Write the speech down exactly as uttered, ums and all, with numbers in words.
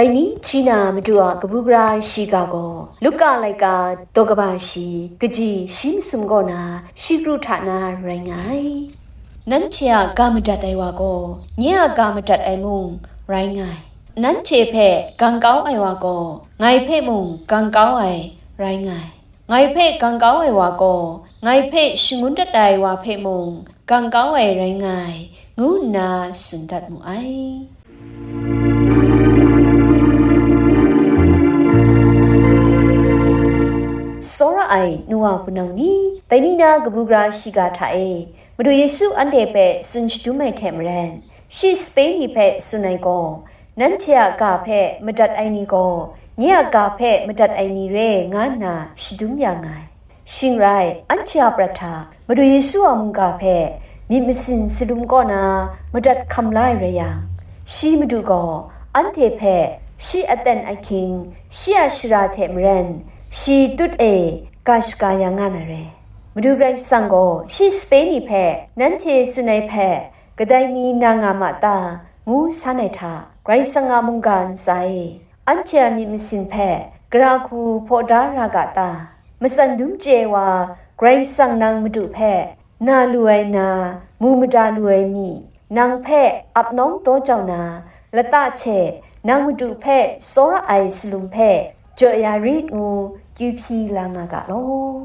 Dai ni hti na Madu a kabu gara shiga gaw Luka laika daw kaba shi, kaji shi masum kaw na shi kru hta na rai nga ai. Nanhte a ga madat ai wa gaw, nye a ga madat ai mung rai nga ai. Nanhte hpe gang kau ai wa gaw, ngai hpe mung gang kau ai rai nga ai. Ngai hpe gang kau ai wa gaw, ngai hpe shangun dat ai wa hpe mung gang kau ai rai nga ai, ngu nna tsun dat mu ai. Tsawra ai nu wa hpunau ni, dai ni na kabu gara shiga hta e, Madu Yesu anhte hpe tsun shadum ai hte maren, shi sape ni hpe tsun ai gaw, nanhte a ga hpe madat ai ni gaw, nye a ga hpe madat ai ni re, nga nna shadum ya nga ai. Shing rai, anhte a prat hta Madu Yesu a mungga hpe myit masin salum kaw na madat hkam la ai rai yang, shi Madu gaw anhte hpe shi aten ahkying, shi a shara hte maren, shi tut e ga shaga ya nga na re. Madu Karai Kasang gaw shi sape ni hpe nanhte tsun ai hpe kadai ni na nga ma ta, ngu san ai hta, Karai Kasang a mungga ntsa e, anhte a myit masin hpe gara hku hpaw da ra ga ta? Matsan dum chye ai wa Karai Kasang nang Madu hpe na lu ai na, mu mada lu ai mi, nang hpe ap nawng daw jau na, lata hte nang Madu hpe tsawra ai salum hpe jaw ya rit ngu kyu hpyi la nga ga law.